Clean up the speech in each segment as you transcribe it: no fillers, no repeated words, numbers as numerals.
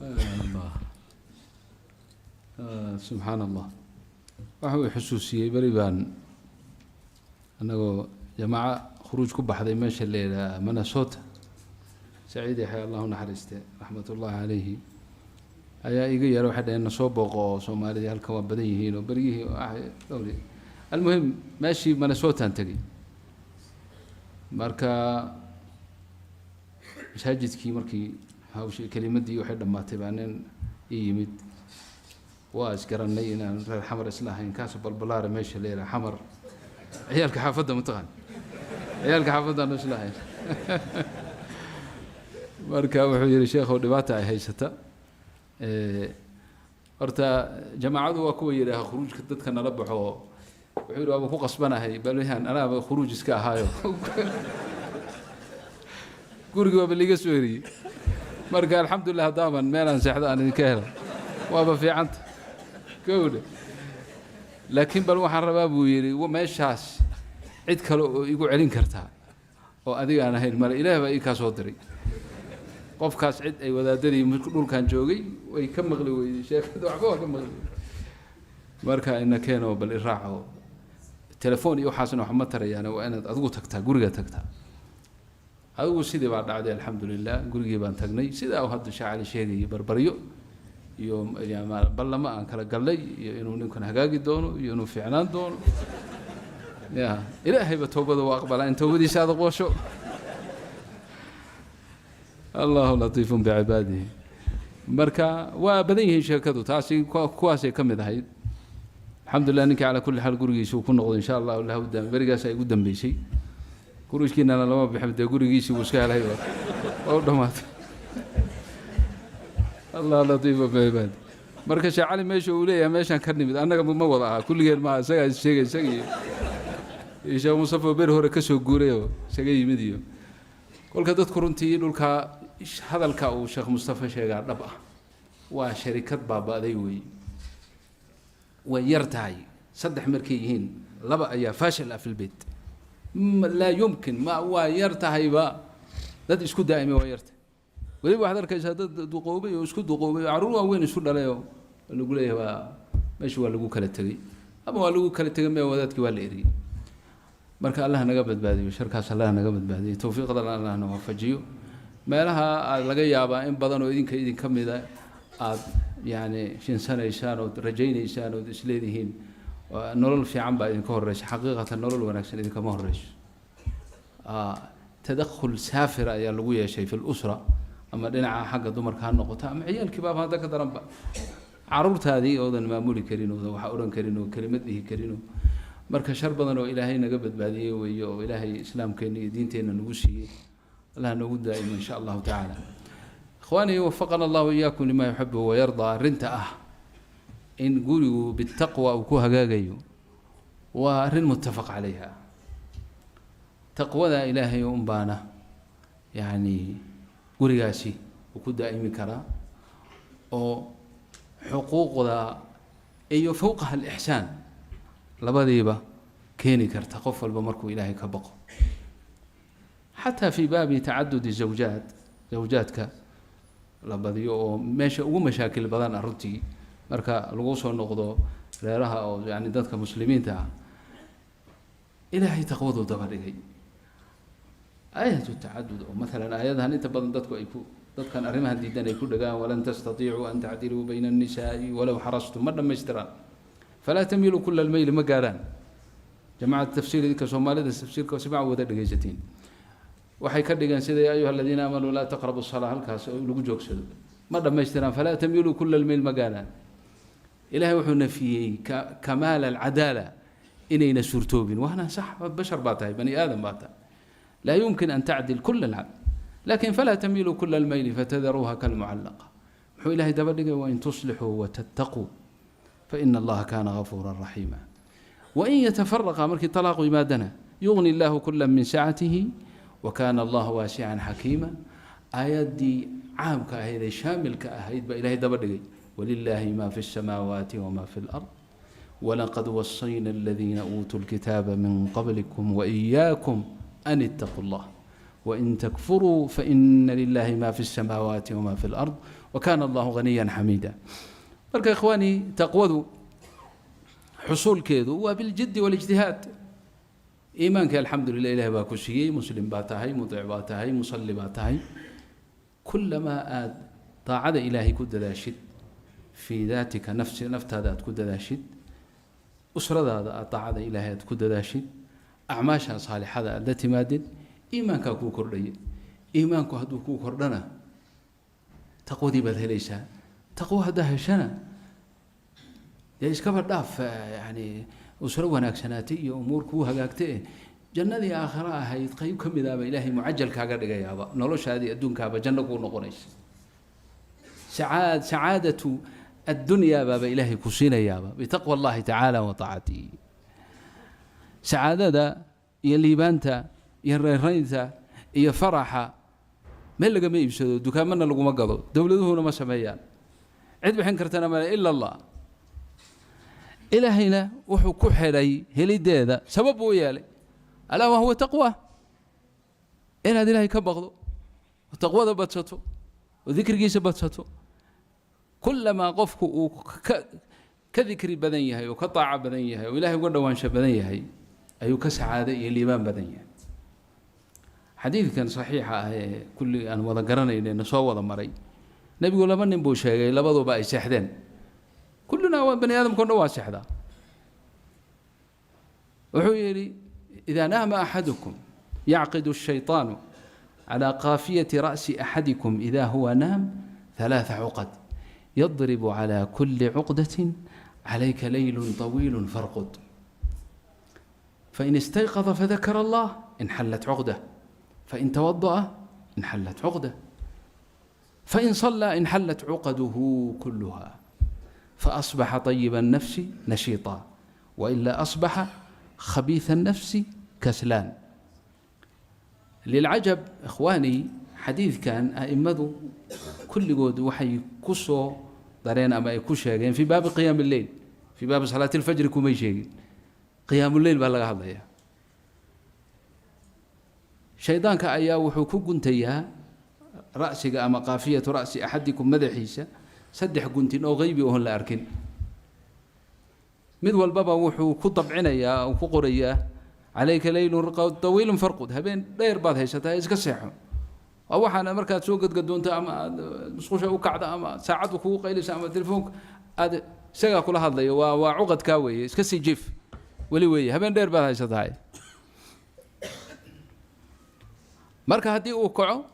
Allah, subxaan Allah. Waxa uu xusuusiyey beri baan annagoo jamaaco khuruuj ku baxday meesha la yidhaha Minnesota. Saciid Yaxya, Allahu naxariiste, raxmat ullaahi calayhi, ayaa iga yeera. Waxay dhaheen, "Na soo booqo oo Soomaalidii halkan waa badan yihiin." Oo beryihii dhowr, almuhim, meeshii Minnesotaan tegey. Marka masaajidkii markii hawshii kelimadii waxay dhammaatay baa nin ii yimid. Waa isgaranay inaan reer Xamar isla ahayn, kaas balbalaare meesha la yidhaha Xamar, ciyaalka xaafadda mataqaan, ciyaalka xaafaddaanu isla ahayn. Marka wuxuu yihi, "Sheekhow, dhibaata ay haysata. Horta jamaacadu waa kuwa yidhaaha khuruujka dadka nala baxo." Wuxuu yidhi, "Waaba ku qasbanahay balyahan, anaaba khuruuj iska ahaayo, gurigii waaba liiga soo eriyey. Marka alxamdulilah, haddaaban meelaan seexdo aan idinka helo, waaba fiicanta gowdhe. Laakiin bal waxaan rabaa," buu yidhi, "meeshaas cid kale oo igu celin kartaa oo adiga aan ahayn male. Ilaah baa ii kaa soo diray." Qofkaas cid ay wadaadadii dhulkan joogay way ka maqli weyday sheekada, waxba waa ka maqli weyday. Marka ina keenoo bal iraaco, telefoon iyo waxaasna wax ma tarayaane, waa inaad adigu tagtaa, guriga tagtaa adigu." Sidii baa dhacday, alxamdulilah. Gurigii baan tagnay, sidaa uu hadda Sheekh Cali sheegayay, barbaryo iyo ballamo aan kala gallay iyo inuu ninkan hagaagi doono iyo inuu fiicnaan doono. Ya Ilaahayba towbada waa aqbalaa in towbadiisa aad aqbasho. Allahu latiifun bicibaadihi. Marka waa badan yihiin sheekadu, taasi kuwaasay ka mid ahayd. Alxamdulilah, ninkii calaa kulli xaal gurigiisa uu ku noqdo, insha Allahu lahu. Berigaas ay ugu dambeysay. Gurigiinana lama bixin dee, gurigiisii buu iska helay, waa u dhamaatay. Allah latiifa bicibaadi. Marka Sheekh Cali meesha uu leeyahay meeshaan ka nimid, annaga ma wada aha, kulligeen maaha, isagaa is sheegay, isaga iyo Sheekh Mustafa beri hore ka soo guuray oo isaga yimid. Iyo kolka dadku runtii dhulkaa hadalka uu Sheekh Mustafa sheegaa dhab ah, waa sharikad baaba'day weeye. Way yar tahay, saddex markay yihiin laba ayaa faashil ah fi lbeyt. Laa yumkin, ma waa yar tahayba dad isku daa'imay, waa yar tahay. Weliba waxaad arkaysaa dad duqoobay oo isku duqoobay oo carruur waaweyn isu dhalay oo lagu leeyahay waa meesha waa lagu kala tegey, ama waa lagu kala tegay mee, wadaadkii waa la eriyey. Marka Allah naga badbaadiyo sharkaas, Allah naga badbaadiyo, towfiiqdana Allah na waafajiyo. Meelaha aad laga yaabaa in badan oo idinka idinka mida aad yacni shinsanaysaan ood rajaynaysaan ood isleedihiin nolol fiican baa idinka horeysa, xaqiiqatan nolol wanaagsan idinkama horeyso. Tadakhul saafira ayaa lagu yeeshay fi lusra, ama dhinaca xagga dumarka ha noqoto ama ciyaalkii baaba hadda ka daranba, caruurtaadii oodan maamuli karin, oodan wax odhan karin oo kelimad dhihi karin. Oo marka shar badan oo Ilaahay naga badbaadiyey weeye, oo Ilaahay islaamkeenna iyo diinteenna nagu siiyey. Allah noogu daa'imo, insha Allahu tacaala. Ikhwaanii, wafaqana Allahu iyaakum lima yuxibu wayardaa. Arrinta ah in gurigu bitaqwa uu ku hagaagayo waa arrin muttafaq calayha. Taqwada Ilaahay un baana yacni gurigaasi uu ku daa'imi karaa, oo xuquuqda iyo fowqaha alixsaan labadiiba keeni karta, qof walba markuu Ilaahay ka baqo. Xataa fi baabi tacadudi zawjaat, zawjaadka la badiyo oo meesha ugu mashaakil badan ah runtii marka lagu soo noqdo reeraha oo yani dadka muslimiinta ah, Ilaahay taqwaduu daba dhigay aayatu tacadud. Oo maalan aayadahan inta badan dadku ay ku dadkan arrimahan diidan ay ku dhagaan, "Walan tastatiicuu an tacdiluu bayna annisaai walow xarastum," ma dhammaystiraan. "Falaa tamiluu kula almayli" ma gaarhaan. Jamacada tafsiir, idinka Soomaalida tafsiirka si fiican wada dhegaysatiin, waxay ka dhigeen sida "Ya ayuha aladiina aamanuu laa taqrabu salaa", halkaas oo lagu joogsado. Ma dhammaystiraan "falaa tamiluu kula almayl", ma gaarhaan. Ilahay wuxuu nafiyey kamaal alcadaala inayna suurtoobin, waana sax, bashar baa tahay, bani aadam baa tahay, laa yumkin an tacdil kula alcadl. Lakin "falaa tamiluu kula almayli fatadaruuha kalmucallaqa" muxuu Ilahay daba dhigay? "Wain tuslixuu watattaquu faina Allaha kaana gafuura raxiima. Wain yatafaraqa," markii talaaqu yimaadana, "yugni Allahu kula min sacatihi wakana Allahu waasican xakiima." Aayaddii caamka ahayd ee shaamilka ahayd baa Ilahay daba dhigay "walilaahi ma fi الsamaawaati wma fi اlard walaqad wasayna aladiina uutuu lkitaaba min qablikum waإiyaakum an itaquu اllah wain takfuruu faina lilahi ma fi الsamaawaati wma fi اlard." Wa kana Allahu ghaniyan xamiida. Marka ikhwaani, taqwadu xusuulkeedu waa biljiddi walijtihaad. Iimaanka, alxamdu lilah, ilahi baa ku siiyey, muslim baa tahay, mudic baa tahay, musalli baa tahay. Kulamaa aada daacada Ilaahay ku dadaashid fii daatika, nafsi naftaada aad ku dadaashid, usradaada aad daacada Ilaahay aad ku dadaashid, acmaasha saalixada aad la timaadid, iimaankaa kuu kordhaya. Iimaanku hadduu kuu kordhana, taqwadii baad helaysaa. Taqwo haddaa heshana, dee iskaba dhaaf, yani usro wanaagsanaatay iyo umuur kuu hagaagta, eh, jannadii aakhare ahayd qeyb ka midaaba Ilaahay mucajal kaaga dhigayaaba, noloshaadii adduunkaaba janno kuu noqonaysa. Sacaadatu addunyaa baaba Ilaahay ku siinayaaba bitaqwa Allahi tacaala wa taacatihi. Sacaadada iyo liibaanta iyo reeraynta iyo faraxa meel lagama iibsado, dukaamana laguma gado, dowladuhuna ma sameeyaan, cid bixin kartana male ila Allah. Ilaahayna wuxuu ku xidhay helideeda sabab buu u yeelay, alaa wahuwa taqwa, inaad Ilaahay ka baqdo oo taqwada badsato oo dikrigiisa badsato. Kulamaa qofku uu ka dikri badan yahay oo ka daaco badan yahay oo Ilahay uga dhowaansho badan yahay, ayuu ka sacaado iyo liibaan badan yahay. Xadiidkan saxiixa ah ee kulli aan wada garanayna na soo wada maray, Nebigu laba nin buu sheegay, labaduba ay seexdeen. Kullunaa waa bani aadamka o dhan waa seexdaa. Wuxuu yidhi: "إذا نام أحدكم يعقد الشيطان على قافية رأس أحدكم إذا هو نام ثلاث عقد، يضرب على كل عقدة: عليك ليل طويل فارقد. فإن استيقظ فذكر الله انحلت عقدة، فإن توضأ انحلت عقدة، فإن صلى انحلت عقده كلها، فأصبح طيب النفس نشيطا، وإلا أصبح خبيث النفس كسلان." للعجب إخواني، xadiidkan a'immadu kulligood waxay ku soo dareen ama ay ku sheegeen في باب قيام الليل. في باب صلاة الفجر kumay sheegin. Qiyaamuleyl baa laga hadlayaa. Shaydaanka ayaa wuxuu ku guntayaa ra'siga ama قافية رأس أحدكم, madaxiisa, saddex guntin oo qeybi oon la arkin. Mid walbaba wuxuu ku dabcinayaa oo ku qorayaa: "عليك ليل طويل فارقد", habeen dheer baad haysataa, iska seexo. Waa waxaana markaad soo gadgadoonto ama aad musqusha u kacdo ama saacaddu kugu qaylayso ama telefoonka aad isagaa kula hadlayo, waa cuqadkaa weeye, iska sii jiif weli weeye, habeen dheer baad haysataa. Marka haddii uu kaco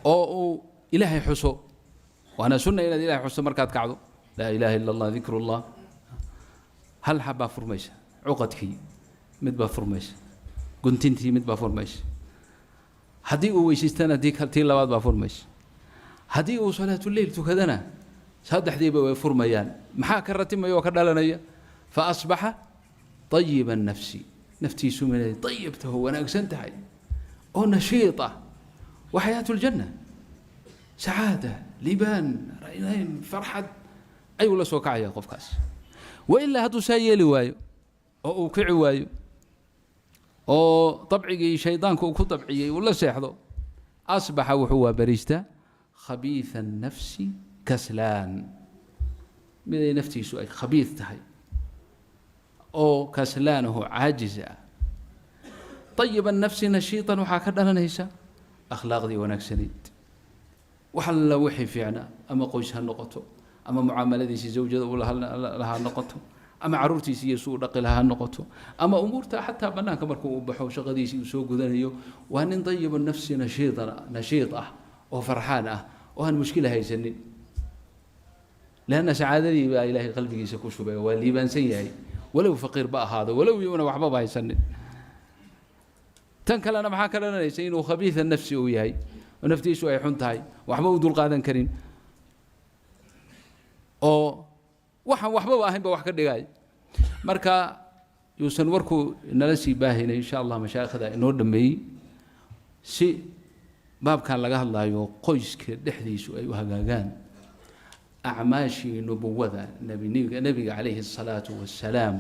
oo uu Ilaahay xuso, waana sunna inaad Ilahay xusto markaad kacdo, لا إله إلا الله, ذكر الله, hal xabbaa furmaysa, cuqadkii mid baa furmaysa, guntintii mid baa furmaysa. Haddii uu weysaystana, tii labaad baa furmaysa. Haddii uu salaatuleyl tukadana, saddexdiiba way furmayaan. Maxaa ka ratimaya oo ka dhalanaya? فأصبح طيب النفس, naftiisu minay dayib taho, wanaagsan tahay oo nashiid ah, wa xayaatu ljanna, sacaada, liibaan, raynayn, farxad ayuu la soo kacaya qofkaas. Wailaa hadduu saa yeeli waayo oo uu kici waayo oo dabcigii shaydaanku uu ku dabciyey uu la seexdo, أصبح wuxuu waabariistaa خبيث النفس كسلان, miday naftiisu ay khabiid tahay oo kaslaanahu caajis ah. طيب النفس نشيطا, waxaa ka dhalanaysa akhlaaqdii wanaagsanayd, wax alla wixii fiicnaa, ama qoys ha noqoto, ama mucaamaladiisii zawjada uu lahaa noqoto, ama caruurtiisi iyo suu dhaqi lahaa noqoto, ama umuurta xataa bannaanka markuu u baxo shaqadiisii uu soo gudanayo, waa nin طيب النفس نشيطا, nashiid ah oo farxaan ah oo aan mushkila haysanin, لأن sacaadadii baa Ilaahay qalbigiisa ku shubay. Waa liibaansan yahay, walow faqiir ba ahaado, walow yuuna waxbaba haysanin. Tan kalena maxaa ka dhalanaysa? Inuu خبيث النفس uu yahay oo naftiisu ay xun tahay, waxba u dulqaadan karin oo waxaan waxbaba ahayn ba wax ka dhigay. Marka yuusan warku nala sii baahinay, insha Allah mashaayikhda inoo dhameeyey si baabkan laga hadlayo qoyska dhexdiisu ay u hagaagaan. Acmaashii nubuwada nebiga عليه الصلاة والسلام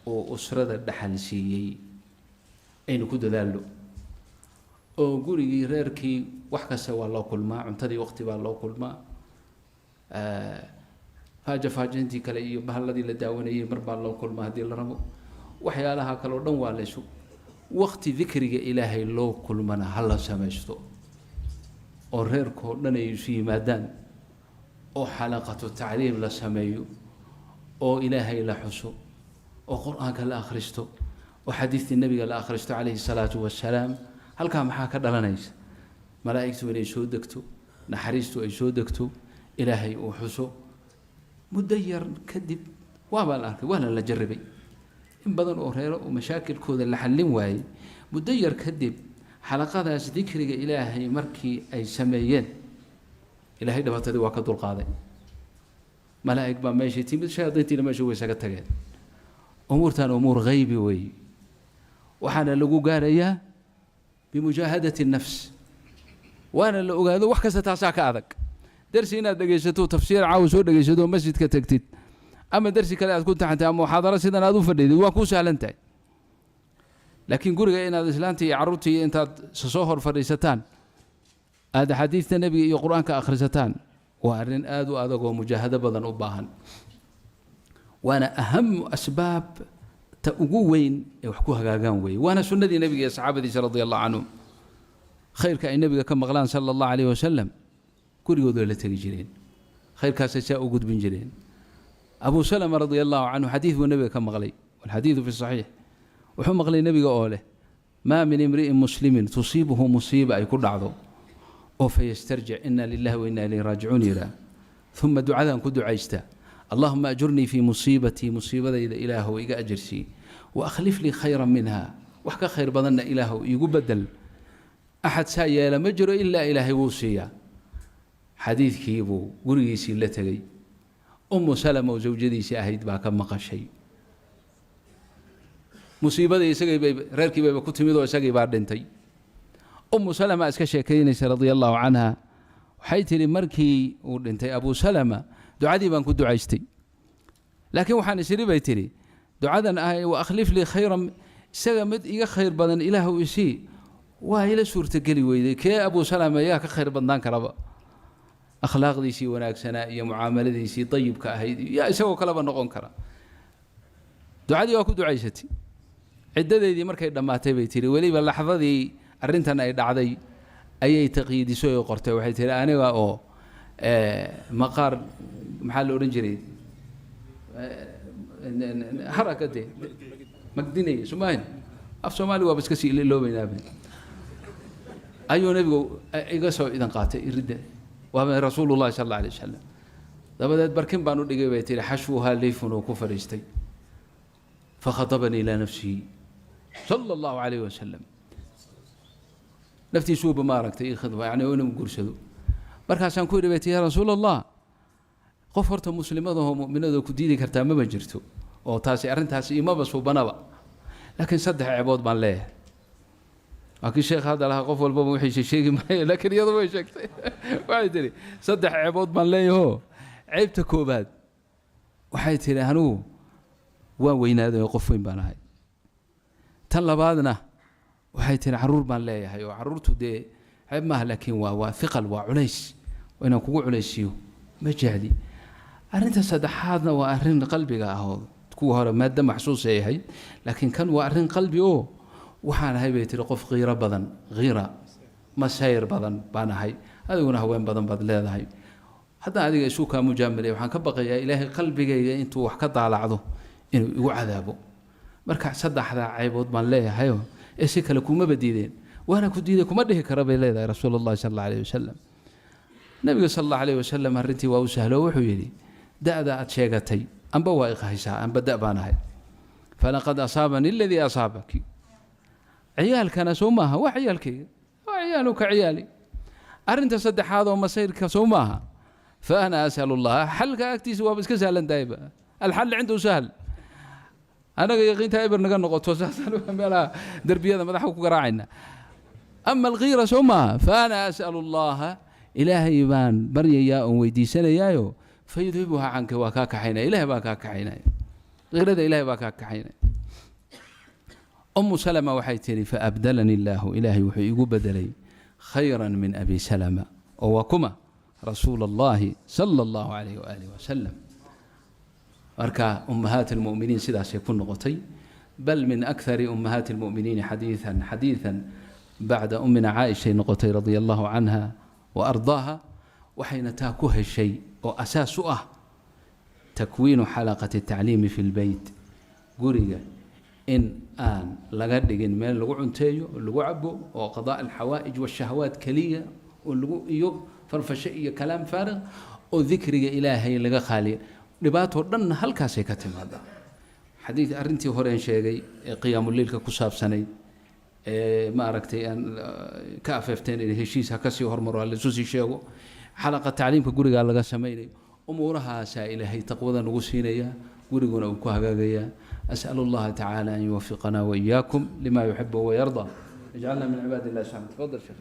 oo usrada dhaxal siiyey aynu ku dadaalno. Oo gurigii, reerkii, wax kasta waa loo kulmaa, cuntadii waqti baa loo kulmaa, faaja faajintii kale iyo bahalladii la daawanayay mar baa loo kulmaa haddii la rabo. Waxyaalaha kale o dhan waa laysu waqti dikriga Ilaahay loo kulmana ha la samaysto, oo reerkoo dhan ay isu yimaadaan, oo xalaqatu tacliim la sameeyo, oo Ilaahay la xuso, oo Qur-aanka la akhristo, oo xadiistii Nebiga la akhristo calayhi salaatu wasalaam. Halkaa maxaa ka dhalanaysa? Malaa'igtu inay soo degto, naxariistu ay soo degto, Ilaahay uu xuso. Muddo yar kadib waabaa la arkay, waana la jarribay in badan oo reero oo mashaakilkooda la xallin waayey. Muddo yar kadib xalaqadaas dikriga Ilaahay markii ay sameeyeen, Ilaahay dhibaatadii waa ka dulqaaday. Malaa'ig baa meeshay timid, shayaadiintiina meesha way isaga tageen. Umuurtan umuur haybi weeye, waxaana lagu gaarayaa bimujaahadati nafs, waana la ogaado wax kasta taasaa ka adag. Dersi inaad dhegaysato, tafsiir caawa soo dhegaysato oo masjidka tagtid, ama dersi kale aad ku taxantay, ama muxaadaro sidan aad u fadhidid, waa kuu sahlan tahay. Laakiin guriga inaad islaantii iyo carruurtii intaad soo hor fadhiisataan, aad axaadiista Nebiga iyo Qur-aanka akhrisataan, waa arrin aada u adag oo mujaahado badan u baahan, waana ahamu asbaab ta ugu weyn ee wax ku hagaagaan weeye. Waana sunnadii Nebiga iyo saxaabadiisa radia Allahu canhum. Khayrka ay Nebiga ka maqlaan sala Allahu alayh wasalam gurigooda la tegi jireen, khayrkaasay saa u gudbin jireen. Abu Salama radia Allahu canhu xadiid buu Nebiga ka maqlay, walxadiidu fi saxiix. Wuxuu maqlay Nebiga oo leh: "Maa min imri'in muslimin tusiibuhu musiiba," ay ku dhacdo, oo "fayastarjic, ina lilahi wa inna ilayhi raajicuun" yidhaah, uma ducadan ku ducaysta: "Allahuma ajurnii fii musiibatii," musiibadayda Ilaahow iga ajarsii, "wa akhlif lii khayran minha," wax ka khayr badanna Ilaahow iigu bedel. Axad saa yeela ma jiro ilaa Ilaahay wuu siiyaa. Xadiidkii buu gurigiisii la tegey. Umu Salama oo zawjadiisii ahayd baa ka maqashay. Musiibadii isagii bay, reerkii bayba ku timid oo isagii baa dhintay. Umu Salama iska sheekaynaysa radia Allahu canha. Waxay tidhi: "Markii uu dhintay Abu Salama, ducadii baan ku ducaystay, laakiin waxaan isiri," bay tidhi, "ducadan ah 'wa akhlif lii khayran,' isaga mid iga khayr badan Ilaahu isii, waa ila suurtogeli weyday. Kee Abu Salama yaa ka khayr badnaan karaba? Akhlaaqdiisii wanaagsanaa iyo mucaamaladiisii dayibka ahayd yaa isagoo kaleba noqon kara?" Ducadii waa ku ducaysatay. Ciddadeedii markay dhammaatay, bay tihi, weliba laxdadii arrintan ay dhacday ayay taqyiidisay oo qortay. Waxay tihi: "Aniga oo maqaar, maxaa la odhan jiray, haraka de magdinaya sumaahin, af Soomaali waaba iska sii iloobaynaaba, ayuu Nebigu iga soo idan qaatay iridda, waa Rasuulu Llahi sal alla alay wasalam. Dabadeed barkin baan u dhigay," bay tihi, "xashwuhaa liifun, oo ku fadhiistay. Fakhatabanii ilaa nafsihi sala Allahu calayh wasalam." Naftiisuuba maaragtay ii khidba, yani inuu guursado. Markaasaan ku idhi, bay tihi, "Ya Rasuul Allah, qof horta muslimadahoo mu'minadoo ku diidi kartaa maba jirto, oo taasi arrintaasi imaba suubanaba, laakiin saddex ceebood baan leeyahay." Waa kii sheekh hadda lahaa, qof walbaba wixiisa sheegi maayo, laakiin iyadu way sheegtay. Waxay tihi: "Saddex ceebood baan leeyahoo. Ceebta koobaad," waxay tihi, "anigu waan weynaaday oo qof weyn baan ahay. Tan labaadna," waxay tihi, "carruur baan leeyahay, oo carruurtu dee ceeb maaha, laakiin waa hiqal, waa culays, inaan kugu culaysiiyo ma jecli. Arrinta saddexaadna waa arrin qalbiga ah, oo kuwa hore maadda maxsuus ay ahayd, laakiin kan waa arrin qalbi, oo waxaan ahay," bay tihi, "qof khiiro badan, khiira masayr badan baan ahay. Adiguna haween badan baad leedahay. Haddaan adiga isu kaa mujaamilay, waxaan ka baqayaa Ilaahay qalbigayga intuu wax ka daalacdo inuu igu cadaabo. Marka saddexdaa caybood baan leeyahayo, ee si kale kumaba diideen, waana ku diiday kuma dhihi kara," bay leedahay Rasuul Allahi sal alla alayh wasalam. Nabiga sal allahu alayh wasalam arrintii waa u sahlo. Wuxuu yidhi: "Da-da aad sheegatay amba waa iqahaysaa, amba da baan ahay. Falaqad asaabani aladii asaabaki. Ciyaalkana soo maaha, waa ciyaalkayga, waa ciyaaluka ciyaali. Arrinta saddexaad oo masayrka soo maaha, fa ana as'alu Allah." Xalka agtiisa waaba iska sahlan tahayba, alxal cindahu sahl. Anaga yaqiinta eber naga noqoto, saasaan meelaha derbiyada madaxa ku garaacayna. "Ama alghiira soo maaha, fa ana as'alu Allaha," Ilaahay baan baryayaa oon weydiisanayaayo, "fayudhibuhaa canka," waa kaa kaxaynaya, Ilahay baa kaa kaxaynaya, khiirada Ilahay baa kaa kaxaynaya. Umu Salama waxay tihi: "Faabdalani illaahu", ilaahay wuxuu iigu bedelay, "khayran min Abi Salama", oo waa kuma? Rasuula Allahi sala Allahu calayh waaalih wasalam. Marka ummahaat almu'miniin sidaasay ku noqotay, bal min akthari ummahaati almu'miniin xadiidan bacda ummina Caaishay noqotay, radia Allahu canha wa ardaaha. Waxayna taa ku heshay oo asaas u ah takwiinu xalaqati tacliimi fi lbeyt, guriga in aan laga dhigin meel lagu cunteeyo oo lagu cabo oo qadaa alxawaa'ij washahawaat keliya oo lagu iyo farfasho iyo kalaam faariq oo dikriga Ilaahay laga khaaliya. Dhibaatoo dhanna halkaasay ka timaadaa. Xadiid arrintii horeen sheegay ee qiyaamuleylka ku saabsanayd ee maaragtay aan ka afeefteen in heshiis ha kasii hormaro, ha laisu sii sheego, xalaqa tacliimka gurigaa laga samaynayo, umuurahaasaa Ilaahay taqwada nagu siinaya, guriguna uu ku hagaagayaa. أسأل الله تعالى أن يوفقنا وإياكم لما يحبه ويرضى، اجعلنا من عباد الله الصالحين. تفضل شيخ.